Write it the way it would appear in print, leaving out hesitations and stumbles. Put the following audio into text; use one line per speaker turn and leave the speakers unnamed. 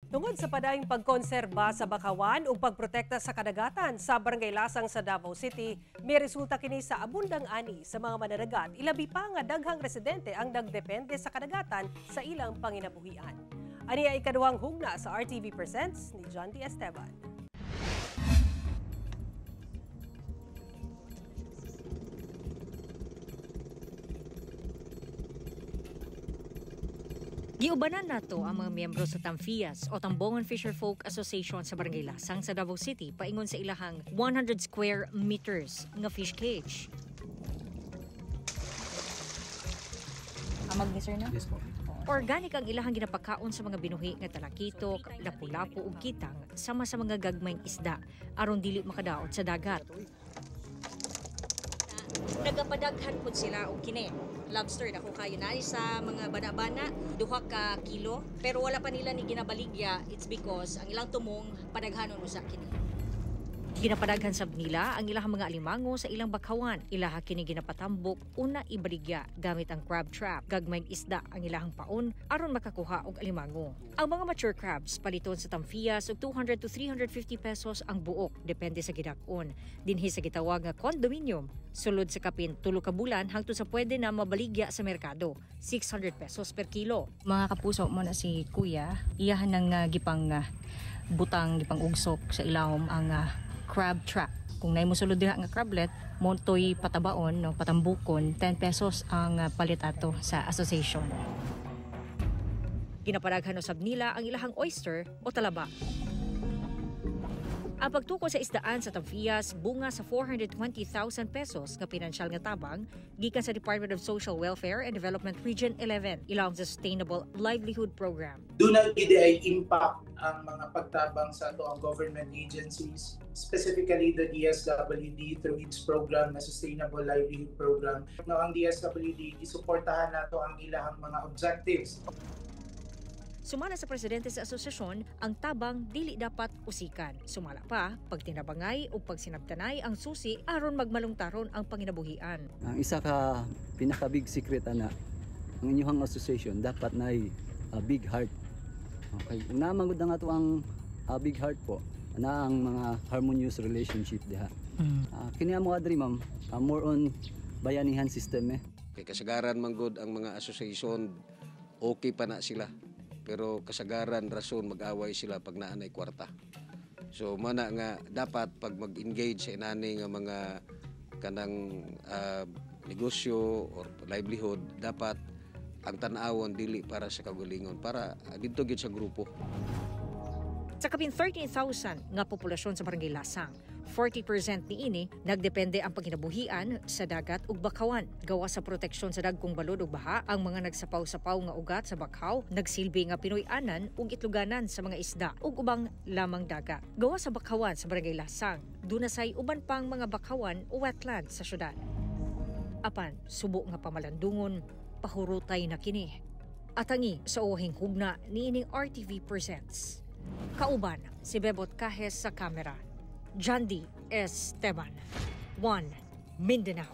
Tungod sa padayong pagkonserba sa bakawan ug pagprotekta sa kadagatan sa Barangay Lasang sa Davao City, may resulta kini sa abundang ani sa mga mananagat, ilabi pa nga daghang residente ang nagdepende sa kadagatan sa ilang panginabuhian. Ani ay ikaduhang hugna sa RTV Presents ni John D. Esteban.
Giubanan nato ang mga miyembro sa Tamfias o Tambongon Fisher Folk Association sa Barangay Lasang sa Davao City paingon sa ilahang 100 square meters nga fish cage.
Amag ni sir, no?
Yes po.
Organic ang ilahang ginapakaon sa mga binuhi nga talakitok, lapu-lapu ug kitang sama sa mga gagmayng isda aron dili makadaot sa dagat.
Nagapadaghan pud sila og kini. Lobster dako kayo na sa mga bana-bana, 2 ka kilo, pero wala pa nila ni ginabaligya. It's because ang ilang tumong padaghanon usa kini.
Ginapadaghan sab nila ang ilahang mga alimango sa ilang bakawan. Ilaha kini ginapatambok una ibaligya gamit ang crab trap. Gagmayng isda ang ilahang paon aron makakuha og alimango. Ang mga mature crabs paliton sa Tamfias og 200 to 350 pesos ang buok, depende sa gidak-on. Dinhi sa gitawag nga condominium, sulod sa kapin 3 ka bulan hangtod sa pwede na mabaligya sa merkado, 600 pesos per kilo.
Mga kapuso, mo na si Kuya, iyahan ng gipang butang, gipang ugsok sa ilawom ang crab trap. Kung naay mosulod diha nga crablet, mo to'y patabaon, no, patambukon, 10 pesos ang palit ato sa association.
Ginapadaghan usab nila ang ilahang oyster o talaba. Ang pagtuko sa isdaan sa Tamfias bunga sa 420,000 pesos nga pinansyal nga tabang gikan sa Department of Social Welfare and Development Region 11 ilawom sa Sustainable Livelihood Program.
Duna gid ay impact ang mga pagtabang sa atoang government agencies, specifically the DSWD through its program na Sustainable Livelihood Program. No, ang DSWD, gisuportahan nato ang ilahang mga objectives.
Sumala sa presidente sa asosasyon, ang tabang dili dapat usikan. Sumala pa, pagtinabangay o pagsinabtanay ang susi aron magmalungtaron ang panginabuhian.
Ang isa ka pinaka big secret ana, ang inyong association dapat na big heart. Okay, kung naa man gud ang ato ang big heart po, na ang mga harmonious relationship diha. Kini amo adri, ma'am, more on bayanihan system eh.
Kay kasagaran man gud ang mga association, okay pa na sila. Pero kasagaran rason mag-away sila pag naa nay kwarta. So mana nga dapat pag mag-engage sa inani nga mga kanang negosyo or livelihood, dapat ang tan-awon dili para sa kaugalingon, para didto gyud sa grupo.
Sa kapin 13,000 nga populasyon sa Barangay Lasang, 40% niini nagdepende ang panginabuhian sa dagat ug bakawan. Gawa sa proteksyon sa dagkong balod ug baha, ang mga nagsapaw-sapaw nga ugat sa bakhaw nagsilbi nga Pinoy-anan ug itluganan sa mga isda ug ubang lamang dagat. Gawa sa bakawan sa Barangay Lasang, duna say uban pang mga bakawan o wetland sa syudad. Apan subo nga pamalandungon, pahurutay na kini. Atangi sa uhing hugna niining RTV Presents. Kauban si Bebot Cajes sa kamera. Jandy Esteban. 1 Mindanao.